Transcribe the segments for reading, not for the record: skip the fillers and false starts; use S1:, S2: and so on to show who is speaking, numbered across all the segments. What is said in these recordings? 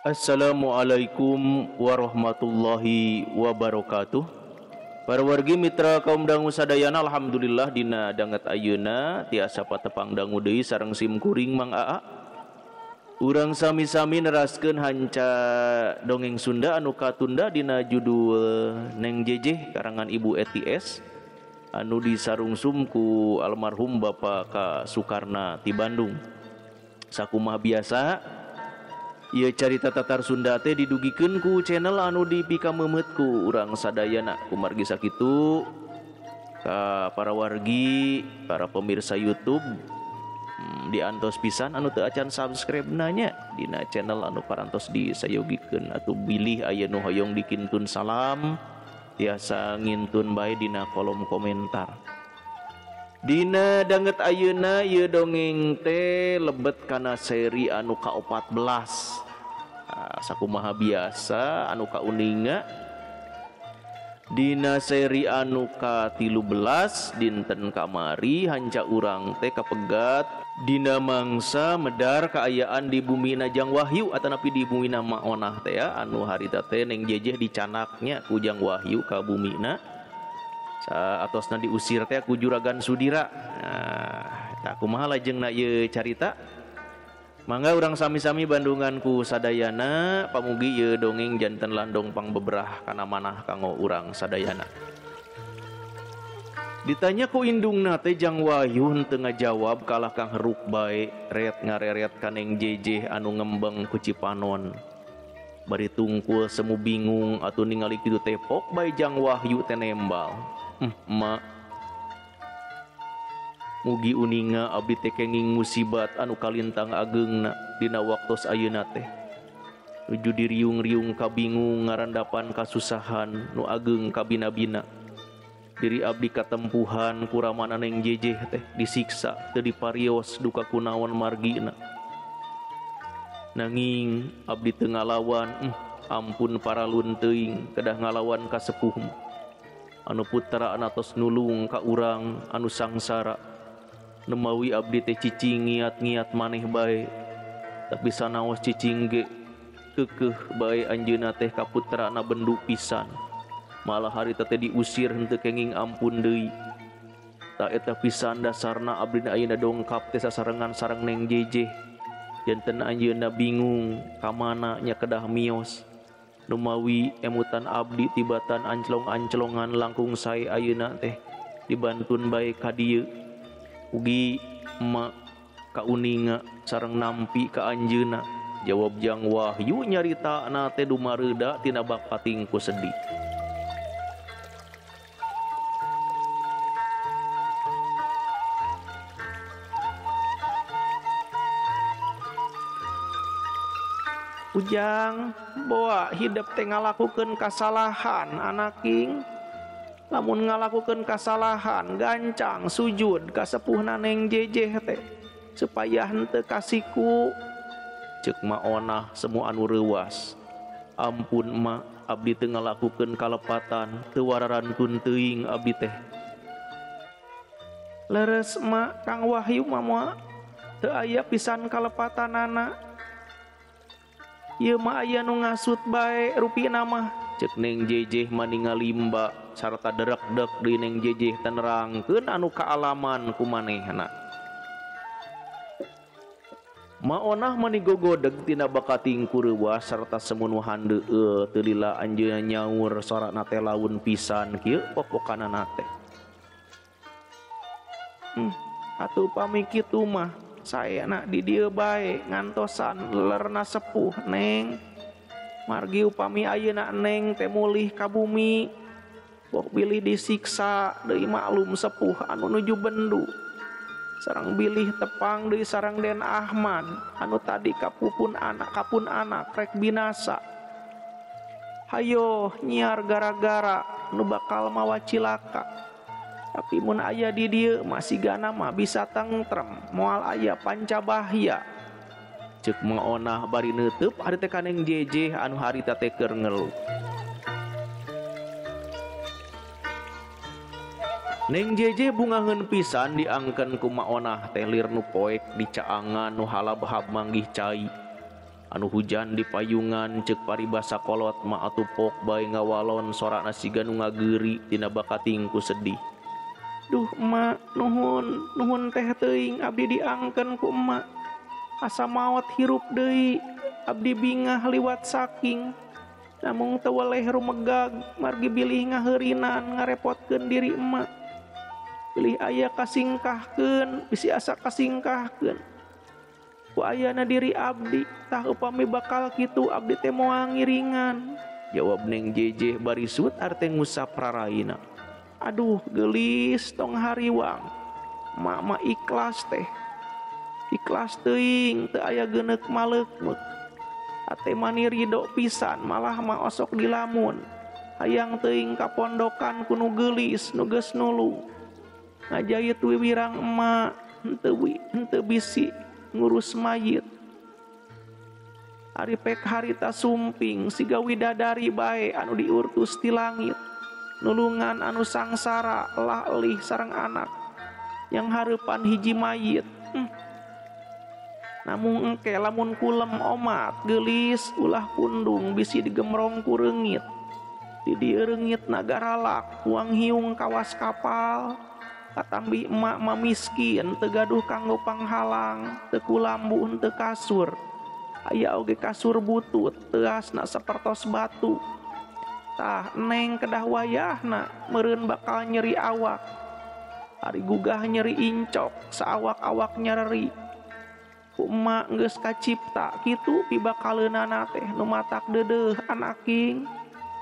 S1: Assalamualaikum warahmatullahi wabarakatuh. Para wargi mitra kaum dangu sadayana, alhamdulillah dina danget ayeuna tiasa patepang dangu deui sareng sim kuring Mang Aa. Urang sami-sami neraskeun hanca dongeng Sunda anu katunda dina judul Neng Jejeh karangan Ibu ETS anu disarungsum ku almarhum Bapak K. Sukarna ti Bandung. Sakumaha biasa ieu carita tatar Sunda teh didugikeun ku channel anu dipikameumeut ku urang sadayana. Kumargi sakitu ka para wargi, para pemirsa YouTube diantos pisan anu teu acan subscribe nanya dina channel anu parantos disayogikeun atuh bilih aya nu hoyong dikintun salam tiasa ngintun bae dina kolom komentar. Dina danget ayeuna ieu dongeng teh lebet kana seri anu ka-14. Sakumaha biasa anu kauninga dina seri anu ka-13 dinten kamari hanca urang teh kapegat dina mangsa medar kaayaan di bumina Jang Wahyu atanapi di bumina Maonah teh ya, anu harita teh Neng Jejeh dicanaknya ku Jang Wahyu ka bumina atosna diusir teh ku Juragan Sudira. Nah, tah kumaha lajengna ieu carita? Mangga urang sami-sami bandungan ku sadayana, pamugi ieu dongeng janten landong pangbeberah kana manah kanggo urang sadayana. Ditanya ku indungna teh Jang Wahyu henteu ngajawab kalah kang heruk bae ret ngareret ka Neng Jejeh anu ngembeng ku Cipanon. Bari tungkul semu bingung atuh ningali kitu teh pok bae Jang Wahyu teh nembal. Mak, mugi uninga abdi teh kenging musibat anu kalintang ageungna dina waktos ayeuna teh. Nuju diriung-riung kabingung ngarandapan kasusahan nu ageung kabina-bina. Diri abdi katempuhan kuramana Neng Jejeh teh disiksa teu diparios duka kunaon margina. Nanging abdi teu ngalawan, ampun paralun teuing kedah ngalawan ka sepuh. Anu putra anatos nulung ka urang anu sangsara. Nemawi abdi teh cicing ngiat-ngiat maneh bae, tapi sanaos cicing ge keukeuh bae anjeunna teh ka putrana bendu pisan. Malah harita teh diusir henteu kenging ampun deui. Ta eta pisan dasarna abdi ayeuna dongkap teh sasarengan sareng Neng Jejeh. Janten anjeunna bingung ka mana nya kedah mios. Numawi emutan abdi tibatan anclong-anclongan langkung sae ayeuna teh dibantun bae ka dieu. Ugi emak kauninga sareng nampi ka anjeunna. Jawab Jang Wahyu nyaritana teh dumareuda tina bakating ku sedih. Ujang, boa hidep teh ngalakukeun kasalahan anaking. Lamun ngalakukeun kasalahan gancang sujud ka sepuhna Neng Jejeh teh supaya henteu kasiku. Ceuk Maonah semua anu reuwas. Ampun emak, abdi teu ngalakukeun kalepatan, teu wararantun teuing abdi teh. Leres emak, Kang Wahyu mah moal teu aya pisan kalepatanana. Ieu mah aya nu ngasut bae rupina mah. Ceuk Neng Jejeh maningalimba sarta derekdek deui Neng Jejeh teh nerangkeun anu kaalaman ku manehna. Maonah mani gogodeg tina bakating ku reuwas sarta semu nu handeueul teu lila anjeunna nyaur sorana teh laun pisan kieu popokanana teh. Atuh pami kitu mah saena di dieu bae ngantosan lelerna sepuh Neng. Margi upami ayeuna Neng teh mulih ka bumi boh bilih disiksa deui maklum sepuh anu nuju bendu. Sareng bilih tepang deui sareng Den Ahmad anu tadi kapupun anak kapun anak rek binasa. Hayo nyiar gara-gara nu bakal mawa cilaka. Tapi mun aya di dieu masih gana mah bisa tentrem moal aya pancabahya. Ceuk Maonah bari neuteub ari teh ka Neng Jejeh anu harita teh keur ngeluh. Neng Jejeh bungaheun pisan diangkeun ku Maonah teh lir nu poek dicaangan nu halab-hab manggih cai. Anu hujan di payungan ceuk paribasa kolot mah atuh pok bae ngawalon sorana siga nu ngageuri tina bakating ku sedih. Duh emak, nuhun, nuhun teh teuing abdi diangkeun ku emak. Asa maot hirup deui, abdi bingah liwat saking. Namung teu weleh rumegag, margi bilih ngaheurinan ngarepotkeun diri emak. Bilih aya kasingkahkeun, bisi asa kasingkahkeun. Ku ayana diri abdi, tah upami bakal kitu abdi teh moal ngiringan. Jawab Neng Jejeh bari sut arte ngusap raraina. Aduh geulis tong hariwang. Mak mah ikhlas teh. Ikhlas teuing teu aya geuneuk maleukmeuk. Ate mani ridho pisan malah mah osok dilamun. Hayang teuing ka pondokan ku nu geulis nu geus nulung. Ngajait wiwirang emak henteu bisi ngurus mayit. Ari pek harita sumping siga widadari bae anu diurtus ti langit. Nulungan anu sangsara lah elih sareng anak yang hareupan hiji mayit. Namung engke lamun kulem omat geulis ulah pundung bisi digemrong ku reungit. Di dieu reungit nagaralak uang hiung kawas kapal. Katambi emak mah miskin teu gaduh kanggo panghalang teu kulambu henteu kasur. Aya oge kasur butut teuasna sapertos batu. Tah neng kedah wayahna meureun bakal nyeri awak. Ari gugah nyeri incok saawak-awak nyereri. Ku emak geus kacipta kitu pibakaleunana teh nu matak deudeuh anaking.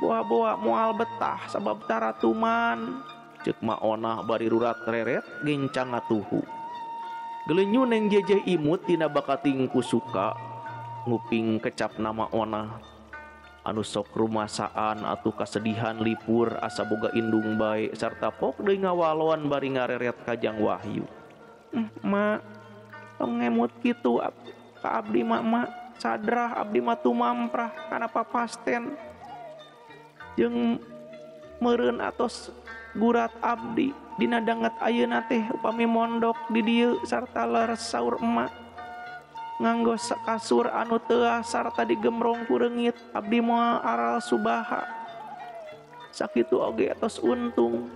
S1: Boa-boa moal betah sabab taratuman. Ceuk Ma Onah bari rurat reret gencang ngatuhu. Gelenyu Neng Jejeh imut tina bakating ku suka nguping kecap nama Onah. Anu sok rumasaan atuh kasedihan lipur asa boga indung bae sarta pok deui ngawalon bari ngareret ka Jang Wahyu. Mak tong ngemut kitu ka abdi mah mak sadrah abdi mah tumamprah kana papasten jeung meureun atos gurat abdi dina danget ayeuna teh upami mondok di dieu sarta leres saur emak nganggo kasur anu teuas sarta digemrong ku reungit abdi moal aral subaha. Sakitu oge atos untung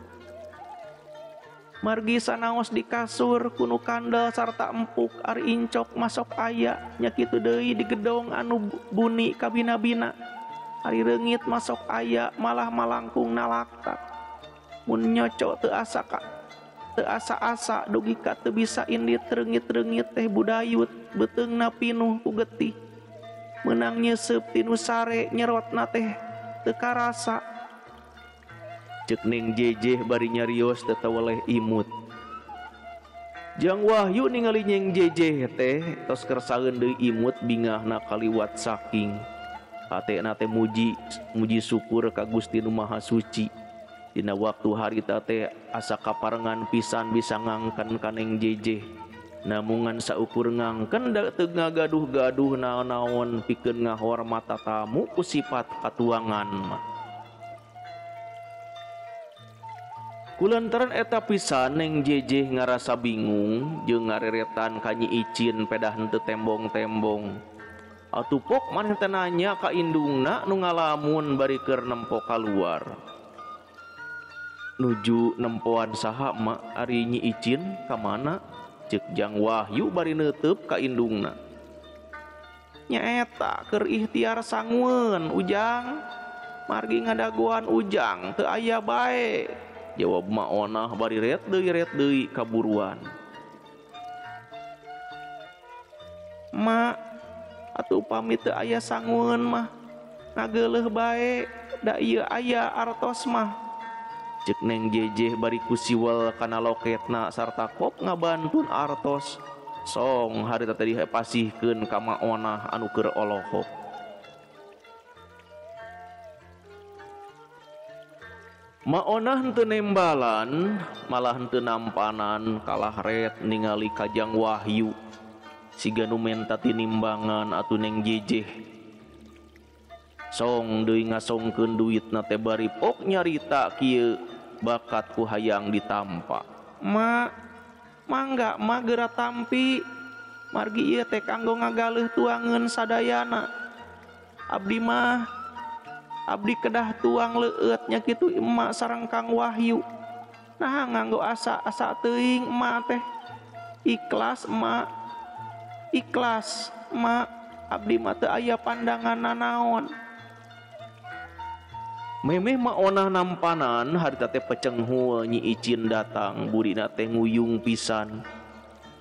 S1: margi sanaos di kasur kunu kandel sarta empuk ari incok masok aya nya kitu deui di gedong anu buni kabina-bina ari reungit masok aya malah malangkung nalaktak. Mun nyocok teu asa ka teu asa-asa dugi ka teu bisa indit reungit-reungit teh budayut beuteungna pinuh ku getih. Meunang nyeuseup tinu sare nyerotna teh teu karasa. Ceuk Neng Jejeh bari nyarios teu taweleh imut. Jang Wahyu ningali Neng Jejeh teh tos kersaeun deui imut bingahna kaliwat saking. Hatena teh muji syukur ka Gusti Nu Maha Suci. Dina waktu harita teh asa kaparengan pisan bisa ngangken ka Neng Jejeh. Namungan saukur ngangken da teu ngagaduh-gaduh naon-naon pikeun ngahormat tatamu ku sifat katuangan mah. Kulantaran eta pisan Neng Jejeh ngarasa bingung jeung ngareretan ka Nyi Icin pedah henteu tembong-tembong. Atuh pok maneh teh nanya ka indungna nu ngalamun bari keur nempo kaluar. Nuju nempoan saha mak ari Nyi Icin ka mana? Ceuk Jang Wahyu bari neuteub ka indungna. Nyaeta keur ikhtiar sangueun Ujang. Margi ngadagoan Ujang teu aya bae. Jawab Ma Onah bari ret deui kaburuan. Ma atuh upami teu aya sangueun mah ngageuleuh bae da ieu aya artos mah. Ceuk Neng Jejeh bari kusiwel kana loketna sarta kop ngabantun artos. Song harita teh dipasihkeun ka Ma Onah anu keur olohok. Ma Onah henteu nembalan, malah henteu nampanan kalah ret ningali ka Jang Wahyu. Siga nu menta tinimbangan atuh Neng Jejeh. Song deui ngasongkeun duitna teh bari pok nyarita kieu bakat ku hayang ditampa. Ma, mangga ma geura tampi. Margi ieu teh kanggo ngagaleuh tuangeun sadayana. Abdi mah abdi kedah tuang leueut nya kitu emak sareng Kang Wahyu. Nah nganggo asa-asa teuing emak teh. Ikhlas emak. Ikhlas emak, abdi mah teu aya pandangan nanaon.
S2: Memeh maonah nampanan harita teh pecenghul Nyi Icin datang burina teh nguyung pisan.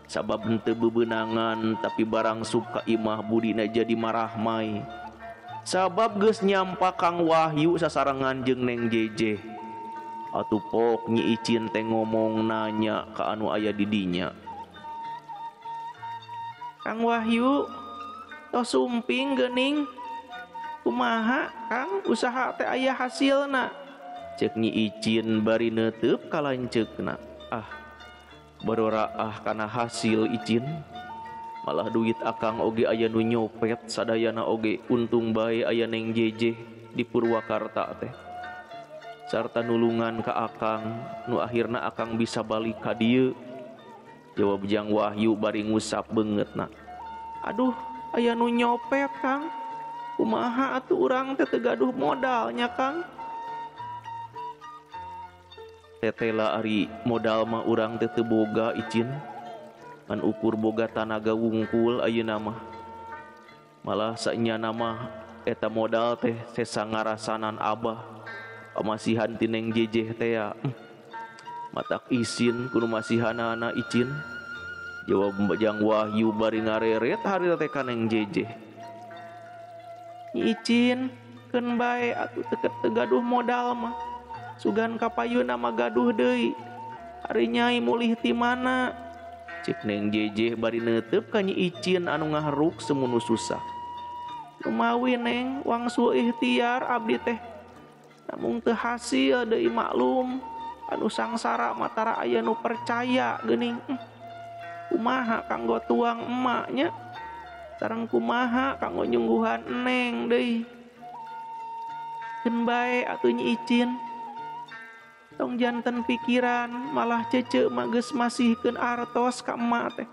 S2: Sabab henteu bebenangan tapi barang sup ka imah burina jadi marahmai. Sabab geus nyampa Kang Wahyu sasarengan jeung Neng Jejeh. Atuh pok Nyi Icin teh ngomong nanya ka anu aya di dinya.
S1: Kang Wahyu tos sumping geuning. Kumaha Kang usaha teh aya hasilna?
S2: Cek Nyi Icin bari neuteub ka lanceukna. Ah, baroraah kana hasil Icin. Malah duit akang oge aya nu nyopet sadayana oge untung bae aya Neng Jejeh di Purwakarta teh. Sarta nulungan ka akang nu akhirna akang bisa balik ka dieu. Jawab Jang Wahyu bari ngusap beungeutna.
S1: Aduh, aya nu nyopet Kang. Kumaha atuh urang teh teu gaduh modalnya Kang?
S2: Tetela ari modal mah urang teh teu boga Icin. Ngan ukur boga tanaga wungkul ayeuna mah. Malah saenyana mah eta modal teh sesa ngarasanan abah. Pamasihan ti Neng Jejeh teh ya. Matak isin kudu masihanana Icin. Jawab Jang Wahyu bari ngareret harita teh ka Neng Jejeh.
S1: Icin keun bae atuh teu gaduh modal mah. Sugan kapayuna mah gaduh deui. Ari nyai mulih ti mana?
S2: Cek Neng Jejeh bari neuteub ka Nyi Icin anu ngaharuk semunu susah.
S1: Lumawi Neng wangsul ikhtiar abdi teh. Namung teu hasil deui maklum. Anu sangsara mah tara aya nu percaya geuning. Kumaha kanggo tuang emak nya? Sareng kumaha kanggo nyungguhan Neng deui. Keun bae atuh Nyi Icin. Tong janten pikiran malah cece mah geus masihkeun artos ka emak teh.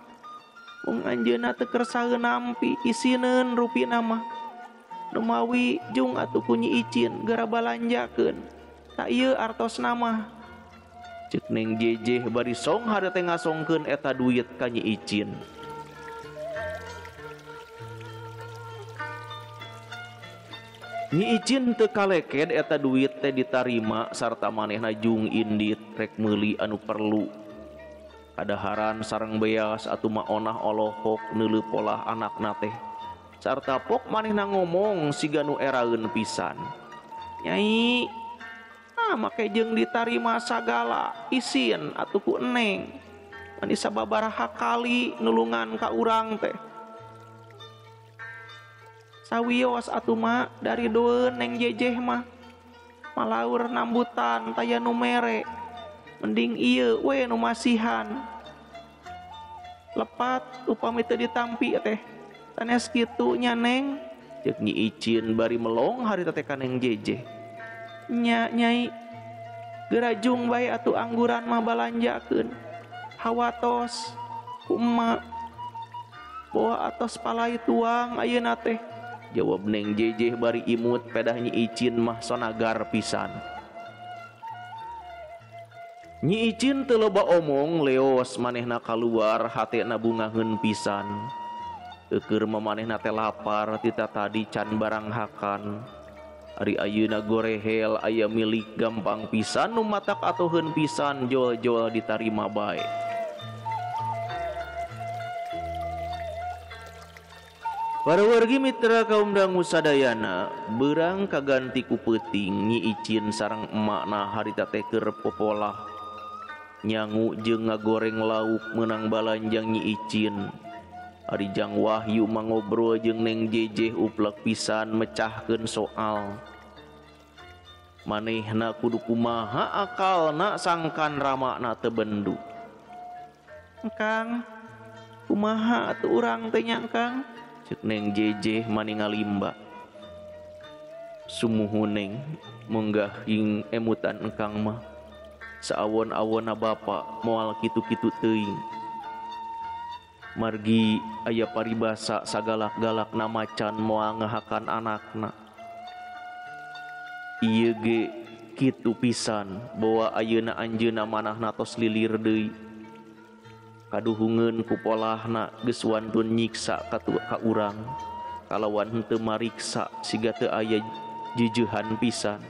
S1: Mung anjeunna teu kersa nampi isineun rupina mah. Numawi jung atuh ku Nyi Icin geura balanjakeun. Ta ieu artosna mah.
S2: Cek Neng Jejeh bari song harita teh ngasongkeun eta duit ka Nyi Icin. Nyi Icin teu kaleked eta duit teh ditarima sarta manehna jung indit rek meuli anu perlu. Kadaharan sareng beas atuh maonah olohok neuleuh polah anakna teh. Sarta pok manehna ngomong siga nu eraeun pisan.
S1: Nyai, nah make jeung ditarima sagala isin atuh ku Neng. Mani sababaraha kali nulungan ka urang teh. Sawios atuh mak dari doeun Neng Jejeh mah. Malaur nambutan taya nu mere. Mending ieu we nu masihan. Lepat upami teu ditampi teh. Sanes kitu nya Neng.
S2: Cek Nyi Icin bari melong harita teh ka Neng Jejeh.
S1: Nya Nyai, geura jung bae atuh angguran mah balanjakeun. Hawatos ku emak. Bawa atos palai tuang ayeuna teh.
S2: Jawab Neng Jejeh bari imut pedah Nyi Icin mah sonagar pisan. Nyi Icin teu loba omong leos manehna kaluar hatena bungaheun pisan. Eueur mah manehna teh lapar tita tadi can barang hakan. Ari ayeuna gorehel aya milik gampang pisan nu matak atoheun pisan jol-jol ditarima bae. Para wargi mitra kaum dangu sadayana berang kaganti ku peuting Nyi Icin sareng emakna harita teh keur popolah. Nyangu jeung ngagoreng lauk meunang balanjang Nyi Icin. Ari Jang Wahyu mah ngobrol jeung Neng Jejeh uplek pisan mecahkeun soal. Manehna kudu kumaha akalna sangkan ramana teu bendu.
S1: Kang, kumaha atuh urang teh nya Kang?
S2: Cek Neng Jejeh mani ngalimba. Sumuhun Neng, munggah hing emutan engkang mah. Saawon-awonna bapa moal kitu-kitu teuing. Margi aya paribasa sagalak-galak na macan moal ngahakan anakna. Ieu ge kitu pisan bawa ayeuna anjeunna manahna tos lilir deui. Kaduhungeun ku polahna geus wantun nyiksa ka urang kalawan henteu mariksa siga teu aya jejeuhan pisan.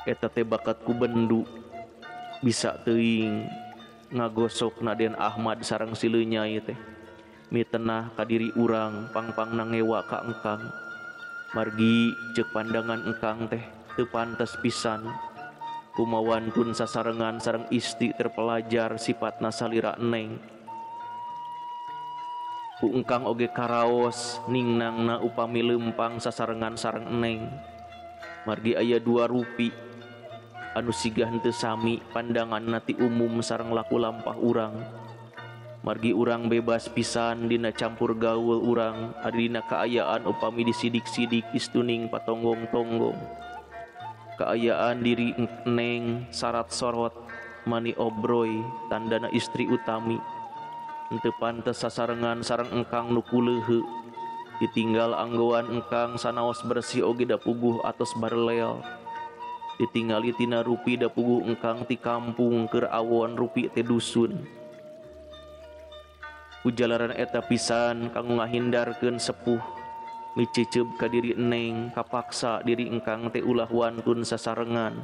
S2: Eta teh bakat ku bendu bisa teuing ngagosok Naden Ahmad sareng si Leunyai teh mitenah ka diri urang pangpangna ngewa ka engkang. Margi ceuk pandangan engkang teh teu pantes pisan kumawantun sasarengan sareng isti terpelajar sifatna salira neng. Ku engkang oge karaos ningnangna upami leumpang sasarengan sareng neng. Margi aya dua rupi anu siga henteu sami pandanganna ti umum sareng laku lampah urang. Margi urang bebas pisan dina campur gaul urang ari dina kaayaan upami disidik-sidik istuning patonggong-tonggong. Kaayaan diri neng sarat sorot mani obroy tandana istri utami. Henteu pantes sasarengan sareng engkang nu kuleuheu. Ditinggal anggoan engkang sanaos bersih oge da puguh atos barelel. Ditingali tina rupi da puguh engkang ti kampung keur awon rupi teh dusun. Kujalaran eta pisan kanggo ngahindarkeun sepuh miceceub ka diri neng kapaksa diri engkang teh ulah wantun sasarengan.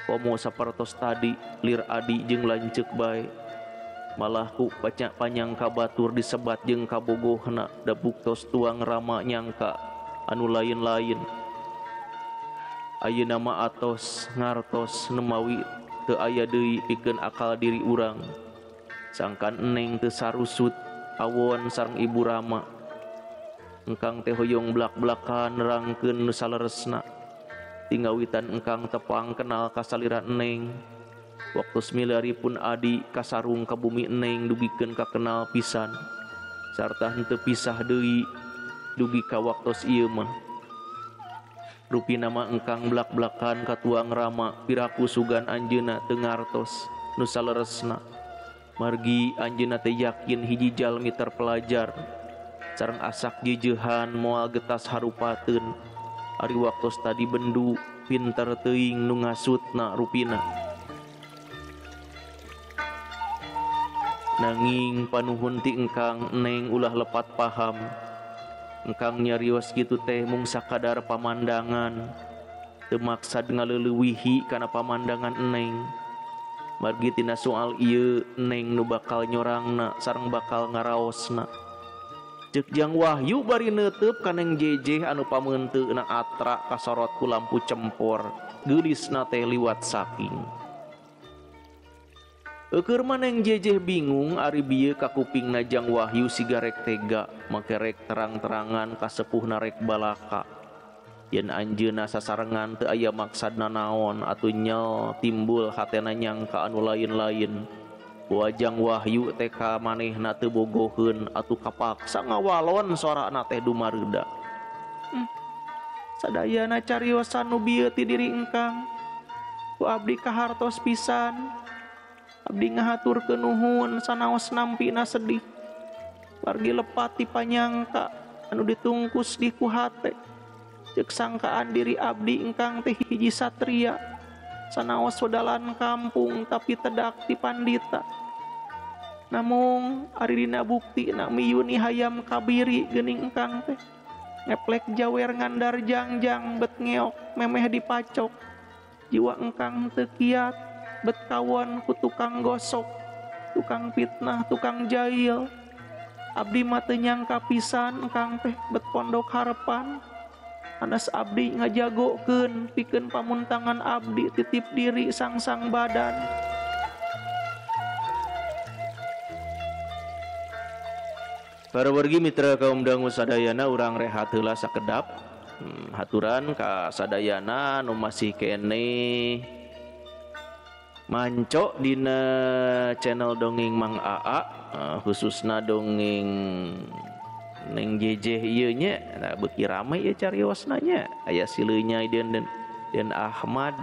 S2: Komo sapertos tadi lir adi jeung lanceuk bae. Malah ku panyangka batur disebat jeung kabogohna da buktos tuang rama nyangka anu lain-lain. Ayeuna mah atos ngartos nemawi teu aya deui pikeun akal diri urang. Sangkan neng teu sarusut awon sareng ibu rama. Engkang teh hoyong blak-blakan nerangkeun nu saleresna. Tingawitan engkang tepang kenal ka salira neng. Waktu milari pun adi kasarung ka bumi neng dugikeun ka kenal pisan. Sarta henteu pisah deui dugi ka waktos ieu mah. Rupina mah engkang blak-blakan ka tuang rama piraku sugan anjeunna teu ngartos nu saleresna. Margi anjeunna teh yakin hiji jalmi terpelajar sareng asak jejeuhan moal getas harupateun. Ari waktos tadi bendu pinter teuing nu ngasutna rupina. Nanging panuhun ti engkang neng ulah lepat paham. Engkang nyarios kitu teh mung sakadar pamandangan. Teu maksad ngaleulewihi kana pamandangan neng. Margi tina soal ieu neng nu bakal nyorangna sareng bakal ngaraosna. Ceuk Jang Wahyu bari neuteub ka Neng Jejeh anu pameunteuna atra kasorot ku lampu cempor. Geulisna teh liwat saking. Eueur mah Neng Jejeh bingung ari bieu ka kupingna Jang Wahyu siga rek tega make rek terang-terangan ka sepuhna rek balaka. Yen anjeunna sasarengan teu aya maksadna naon atuh nyel timbul hatena nyangka anu lain-lain. Jang Wahyu teh ka manehna teu bogoheun atuh kapaksa ngawalon sorana teh dumareuda. Sadayana cariosan nu bieu ti diri engkang. Ku abdi kahartos pisan. Abdi ngahaturkeun nuhun sanaos nampina sedih. Wargi lepat ti panyangka anu ditungkus di ku hate. Ceuk sangkaan diri abdi engkang teh hiji satria. Sanaos wedalan kampung tapi tedak ti pandita. Namung ari dina bukti na miyuni hayam kabiri geuning engkang teh. Ngeplek jawer ngandar jangjang bet ngeok memeh dipacok. Jiwa engkang teu kiat bet kawon ku tukang gosok, tukang fitnah, tukang jahil. Abdi mah teu nyangka pisan engkang teh bet pondok harapan. Anas abdi ngajagokeun pikeun pamuntangan abdi titip diri sangsang badan.
S1: Para wargi mitra kaum dangu sadayana urang rehat heula sakedap. Haturan ka sadayana nu masih keneh manco dina channel dongeng Mang Aa, khususna dongeng Neng Jejeh ieu nya, nah beuki rame ieu cariosna nya. Aya si Leunyai dan Ahmad.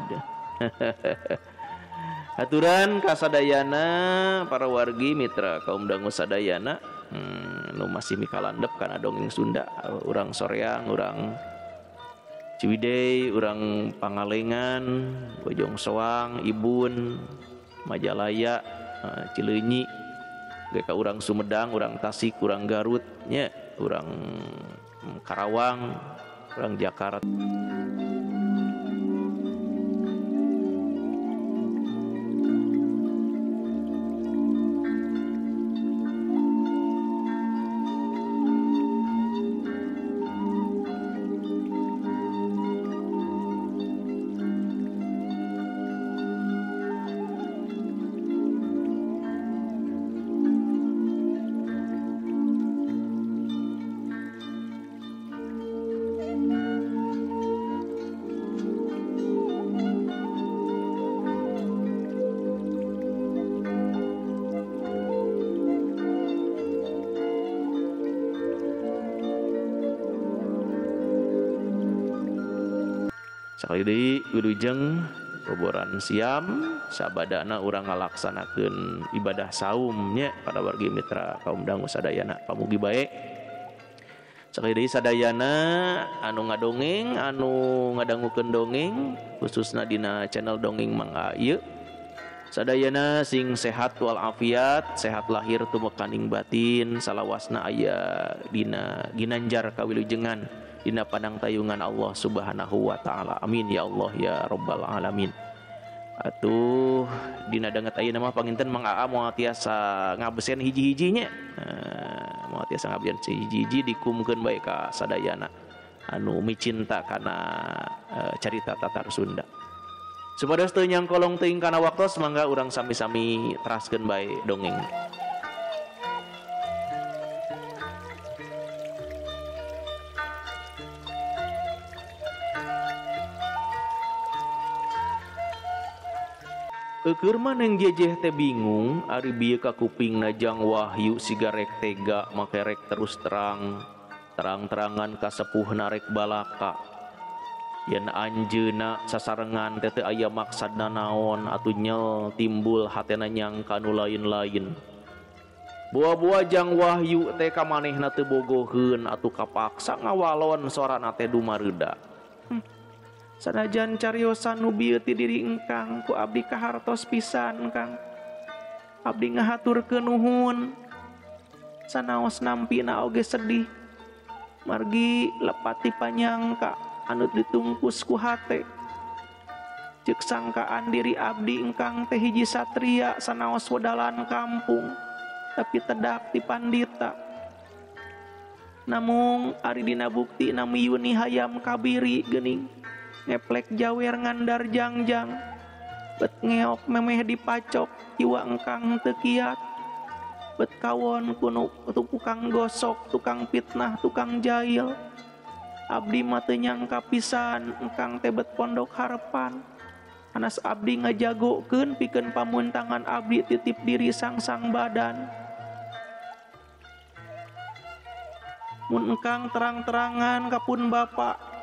S1: Aturan kasadayana para wargi mitra kaum dangu sadayana nu masih mikalandep kana dongeng Sunda, urang Soreang, urang Ciwidey, urang Pangalengan, Bojong Soang, Ibun, Majalaya, Cileunyi, ge ka urang Sumedang, urang Tasik, urang Garut nya, urang Karawang, urang Jakarta. Sakali deui wilujeng boboran siam sabadana urang ngalaksanakeun ibadah saum nya pada wargi mitra kaum dangu sadayana pamugi bae. Sakali deui sadayana anu ngadongeng, anu ngadangukeun dongeng khususna dina channel Dongeng Mang A ieu. Sadayana sing sehat walafiat, sehat lahir tumekaning batin, salawasna aya dina ginanjar kawilujengan dina pandang tayungan Allah Subhanahu wa taala. Amin ya Allah ya rabbal alamin. Atuh dina danget ayeuna mah panginten Mang Aa moal tiasa ngabesen hiji-hijinya. Moal tiasa ngabesen hiji-hiji dikumkeun bae ka sadayana anu micinta kana carita Tatar Sunda. Supados teu nyangkolong teuing kana waktos mangga urang sami-sami teraskeun bae dongeng. Eukeur mah neng jejeh teh bingung ari bieu ka kupingna Jang Wahyu siga rek tega make rek terus terang terang-terangan ka sepuhna rek balaka. Yen anjeunna sasarengan teh teu aya maksadna naon atuh nyel timbul hatena nyangka nu lain-lain. Boa-boa Jang Wahyu teh ka manehna teu bogoheun atuh kapaksa ngawalon sorana teh dumareuda. Sanajan cariosan nu bieu ti diri engkang ku abdi kahartos pisan Kang. Abdi ngahaturkeun nuhun. Sanaos nampina oge sedih. Margi lepat ti panyangka anu ditungkus ku hate. Ceuk sangkaan diri abdi engkang teh hiji satria sanaos wedalan kampung tapi tedak ti pandita. Namung ari dina bukti nami yuni hayam kabiri geuning. Ngeplek jawer ngandar jangjang bet ngeok memeh dipacok jiwa engkang teu kiat bet kawon kuno tukang gosok tukang fitnah tukang jahil. Abdi mah teu nyangka pisan engkang teh bet pondok harapan anas abdi ngajagokeun pikeun pamuntangan abdi titip diri sangsang badan. Mun engkang terang-terangan kapun bapak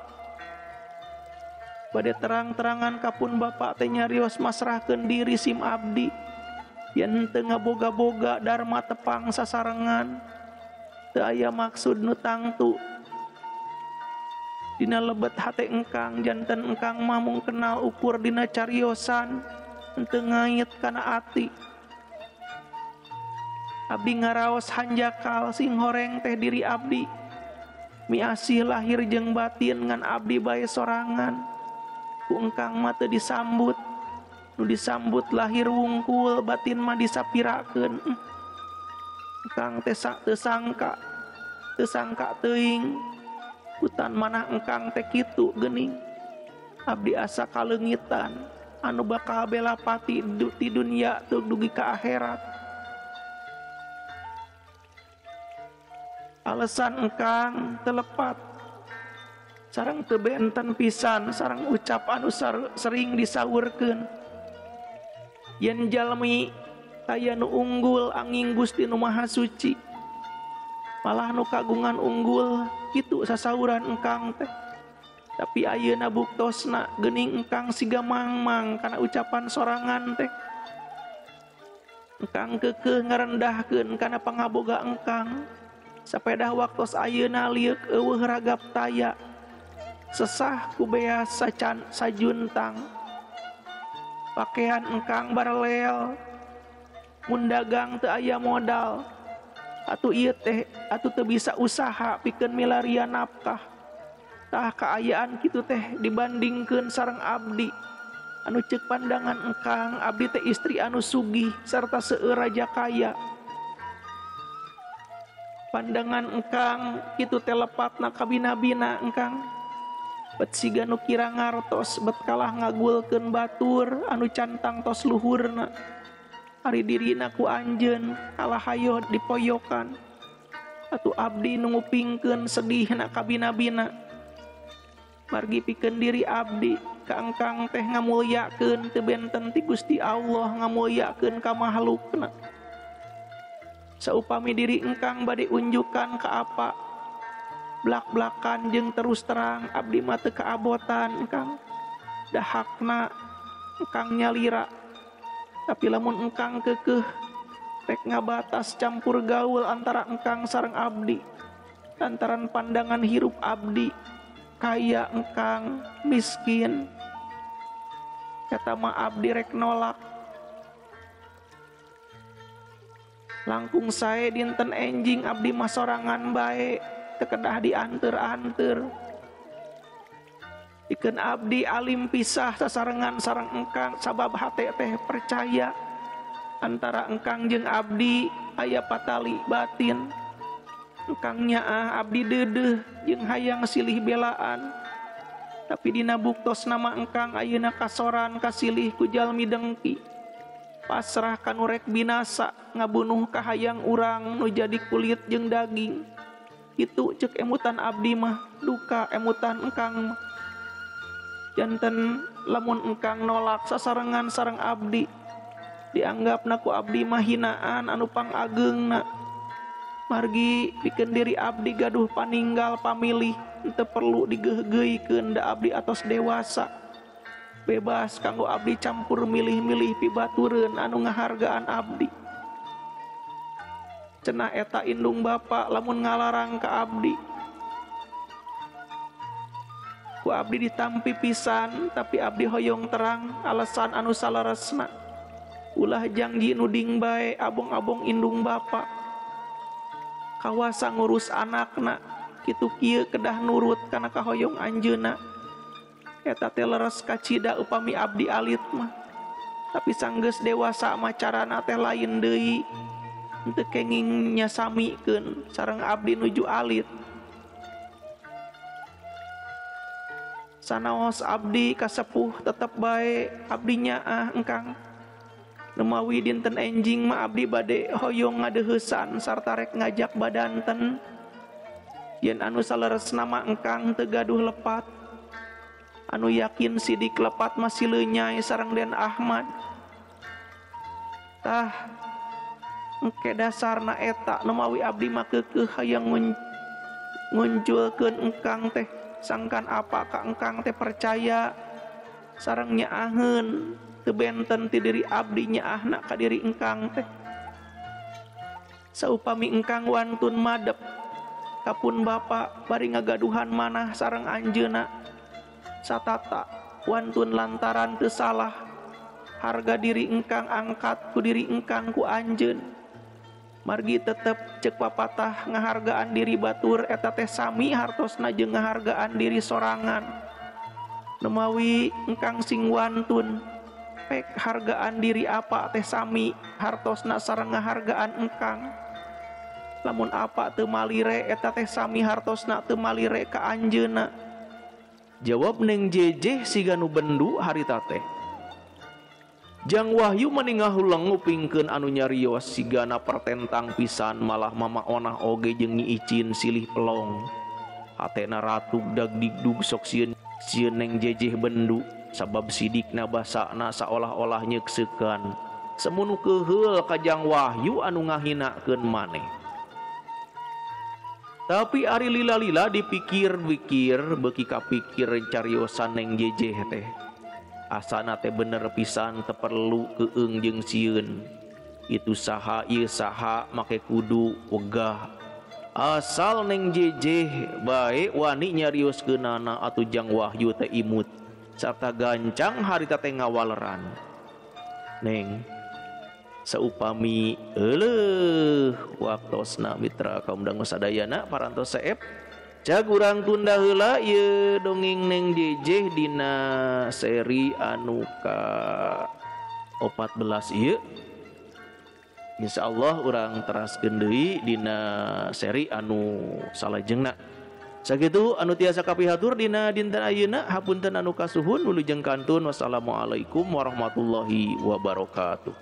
S1: bade terang-terangan kapun bapak teh nyarios masrahkeun diri sim abdi yen teu ngaboga-boga dharma tepang sasarengan teu aya maksud nu tangtu dina lebet hate engkang janten engkang mah mung kenal ukur dina cariosan henteu ngait kana ati. Abdi ngaraos hanjakal sing horeng teh diri abdi miasih lahir jeung batin ngan abdi bae sorangan. Ku engkang mah teu disambut, nu disambut lahir wungkul batin mah disapirakeun. Engkang teh teu sangka teuing hutan manah engkang teh kitu geuning. Abdi asa kaleungitan anu bakal bela pati ti dunya teu dugi ka akhirat. Alasan engkang teu lepat sareng teu benten pisan sareng ucap anu sering disaurkeun. Yen jalmi taya nu unggul angin Gusti nu Maha Suci malah nu kagungan unggul kitu sasauran engkang teh. Tapi ayeuna buktosna geuning engkang siga mangmang kana ucapan sorangan teh.
S2: Engkang keukeuh ngarendahkeun kana pangaboga engkang. Sapedah waktos ayeuna lieuk eueuh ragap taya. Sesah ku beas sacan sajuntang. Pakaian engkang barelel. Mun dagang teu aya modal. Atuh ieu teh atuh teu bisa usaha pikeun milarian nafkah. Tah kaayaan kitu teh dibandingkeun sareng abdi. Anu ceuk pandangan engkang abdi teh istri anu sugih sarta seueur raja kaya. Pandangan engkang kitu teh lepatna kabina-bina engkang. Bet siga nu kira ngartos bet kalah ngagulkeun batur anu cantang tos luhurna. Ari dirina ku anjeun kalah hayoh dipoyokan. Atuh abdi nu ngupingkeun sedihna kabina-bina. Margi pikeun diri abdi ka engkang teh ngamulyakeun teu benten ti Gusti Allah ngamulyakeun ka makhlukna. Saupami diri engkang bade unjukan ka apa blak-blakan jeung terus terang abdi mah teu kaabotan engkang. Dahakna engkang nyalira. Tapi lamun engkang keukeuh rek ngabatas campur gaul antara engkang sareng abdi. Lantaran pandangan hirup abdi kaya engkang miskin. Eta mah abdi rek nolak. Langkung sae dinten enjing abdi mah sorangan bae teu kedah dianteur-anteur. Pikeun abdi alim pisah sasarengan sareng engkang sabab hate teh percaya antara engkang jeung abdi aya patali batin. Engkang nyaah abdi deudeuh jeung hayang silih belaan. Tapi dina buktos nama engkang ayeuna kasoran kasilih ku jalmi dengki. Pasrah kanu rek binasa ngabunuh kahayang urang nu jadi kulit jeung daging. Kitu ceuk emutan abdi mah duka emutan engkang mah. Janten lamun engkang nolak sasarengan sareng abdi dianggapna ku abdi mah hinaan anu pangageungna. Margi pikeun diri abdi gaduh paninggal pamilih teu perlu digeugeuikeun da abdi atos dewasa. Bebas kanggo abdi campur milih-milih pibatureun anu ngahargaan abdi. Cenah eta indung bapa lamun ngalarang ka abdi. Ku abdi ditampi pisan tapi abdi hoyong terang alasan anu saleresna. Ulah jangji nuding bae abong-abong indung bapa. Kawasa ngurus anakna kitu kieu kedah nurut kana kahoyong anjeunna. Eta teh leres kacida upami abdi alit mah. Tapi sanggeus dewasa mah carana teh lain deui. Henteu kenging nyasamikeun sareng abdi nuju alit. Sanaos abdi kasepuh tetep bae abdi nyaah engkang. Nemawi dinten enjing mah abdi bade hoyong ngadeuheusan sarta rek ngajak badanten. Yen anu saleresna mah engkang teu gaduh lepat. Anu yakin sidik lepat masih leunyai sareng Den Ahmad. Tah engke dasarna eta nemawi abdi mah keukeuh hayang ngunculkeun engkang teh sangkan apa ka engkang teh percaya sareng nyaaheun teu benten ti diri abdi nyaahna ka diri engkang teh. Saupami engkang wantun madep kapun bapa bari ngagaduhan manah sareng anjeunna satata wantun lantaran teu salah harga diri engkang angkat ku diri engkang ku anjeun. Margi tetep ceuk papatah ngahargaan diri batur eta teh sami hartosna jeung ngahargaan diri sorangan. Nemawi engkang sing wantun pek hargaan diri apa teh sami hartosna sareng ngahargaan engkang. Lamun apa teu malire eta teh sami hartosna teu malire ka anjeunna.
S1: Jawab Neng Jejeh siga nu bendu harita teh. Jang Wahyu meningah huleng ngupingkeun anu nyarios sigana pertentang pisan malah mama onah oge jeung Nyi Icin silih pelong. Hatena ratug dagdigdug sok sieun sieun Neng Jejeh bendu sabab sidikna basana saolah-olah nyekseukan. Semunu keuheul ka Jang Wahyu anu ngahinakeun maneh. Tapi ari lila-lila dipikir-pikir beuki kapikir cariosan Neng Jejeh teh. Asana teh bener pisan teu perlu keung jeung sieun. Itu saha ieu saha make kudu wegah. Asal Neng Jeje bae wani nyarioskeunana atuh Jang Wahyu teh imut sarta gancang harita teh ngawaleran. Neng saupami euleuh waktosna mitra kaum dangu sadayana parantos seep cag urang tunda heula ieu dongeng Neng Jeje dina seri anu ka 14 ieu. Insyaallah urang teraskeun deui dina seri anu salajengna. Sakitu anu tiasa kapihatur dina dinten ayeuna, hapunten anu kasuhun, wilujeng kantun. Wassalamualaikum warahmatullahi wabarakatuh.